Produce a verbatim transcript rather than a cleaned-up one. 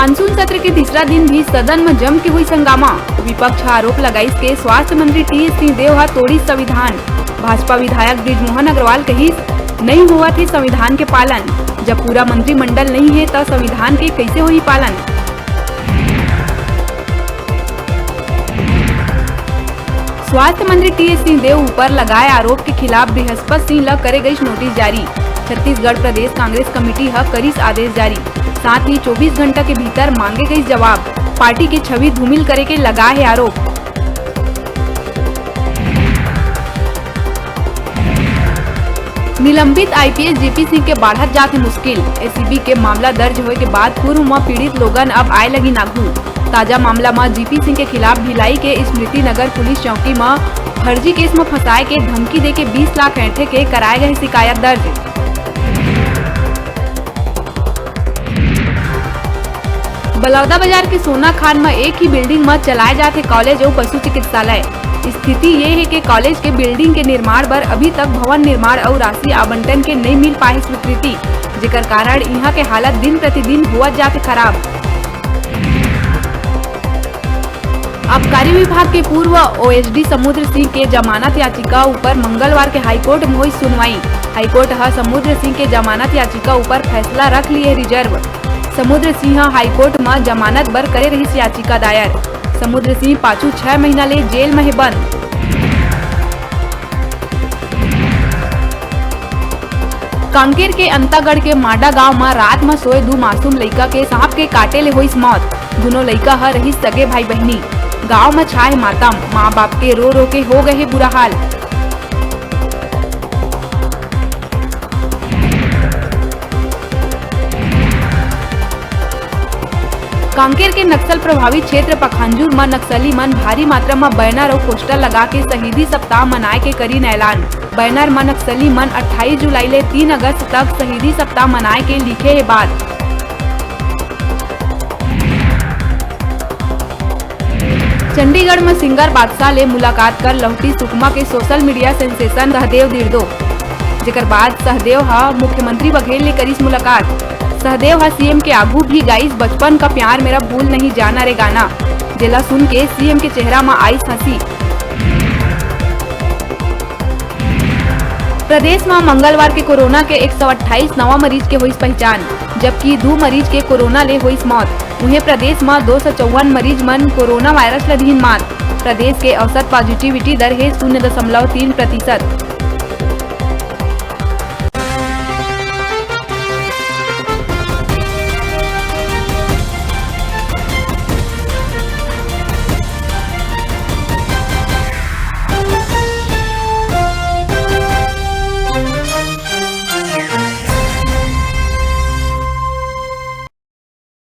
Monsoon सत्र के तीसरा दिन भी सदन म जम के होइस हंगामा। विपक्ष ह आरोप लगाइस के स्वास्थ्य मंत्री टीएस सिंहदेव ह तोड़िस संविधान। भाजपा विधायक बृजमोहन अग्रवाल कहिस, "नइ होवत हे संविधान के पालन। जब पूरा मंत्रिमंडल नइ हे, त संविधान के कइसे होही पालन?" स्वास्थ्य मंत्री टीएस सिंहदेव ऊपर लगाए आरोप के खिलाफ बृहस्पत सिंह ल करे गइस नोटिस जारी। छत्तीसगढ़ प्रदेश कांग्रेस कमेटी ह करिस आदेश जारी। साथ ही चौबीस घंटा के भीतर मांगे गइस जवाब। पार्टी के छवि धूमिल करे के लगा हे आरोप। निलंबित आईपीएस जीपी सिंह के बाढ़त जात हे मुश्किल। एसीबी के मामला दर्ज होए के बाद पूर्व म पीड़ित लोगन अब आए लगिन आघू। ताजा मामला म जीपी सिंह के खिलाफ भिलाई के स्मृति नगर पुलिस चौकी म फर्जी केस म फंसाए के धमकी देके बीस लाख ऐंठे के कराए गए शिकायत दर्ज। बलौदाबाजार के सोना खान म एक ही बिल्डिंग म चलाए जाथे कॉलेज अउ पशु चिकित्सालय। स्थिति ये हे कि कॉलेज के बिल्डिंग के निर्माण बर अभी तक भवन निर्माण अउ राशि आवंटन के नइ मिल पाए स्वीकृति, जेकर कारण इहां के हालत दिन प्रतिदिन होवत जाथे खराब। आबकारी विभाग के पूर्व ओएसडी समुद्र सिंह के जमानत याचिका ऊपर मंगलवार के हाईकोर्ट में होइस सुनवाई। हाईकोर्ट ह समुद्र सिंह के जमानत याचिका ऊपर फैसला रख लिए रिजर्व। समुद्र सिंह ह हाईकोर्ट म जमानत बर करे रहिस याचिका दायर। समुद्र सिंह पाछू छह महीना ले जेल म हे बंद। कांकेर के अंतागढ़ के माडा गांव म रात म सोए दू मासूम लइका के सांप के काटे ले होइस मौत। दूनों लइका ह रहिस सगे भाई बहिनी। गांव म छाए मातम, मां बाप के रो रो के हो गए हे बुरा हाल। कांकेर के नक्सल प्रभावित क्षेत्र पखांजूर म नक्सली मन भारी मात्रा म बैनर अउ पोस्टर लगा के शहीदी सप्ताह मनाए के करीन ऐलान। बैनर म नक्सली मन अट्ठाईस जुलाई ले तीन अगस्त तक शहीदी सप्ताह मनाए के लिखे हे बात। चंडीगढ़ म सिंगर बादशाह ले मुलाकात कर लहुटी सुकमा के सोशल मीडिया सेंसेशन सहदेव दिर्दो, जेकर बाद सहदेव ह मुख्यमंत्री बघेल ले करिस मुलाकात। सहदेव ह सीएम के आगू भी गाइस, "बचपन का प्यार मेरा भूल नहीं जाना रे" गाना, जेला सुन के सीएम के चेहरा म आइस हंसी। प्रदेश म मंगलवार के कोरोना के एक सौ अट्ठाईस नवा मरीज के होइस पहचान, जबकि दू मरीज के कोरोना ले होइस मौत। उहें, प्रदेश म दो सौ चौवन मरीज मन कोरोना वायरस ल दीन मात। प्रदेश के औसत पॉजिटिविटी दर हे शून्य दशमलव तीन प्रतिशत।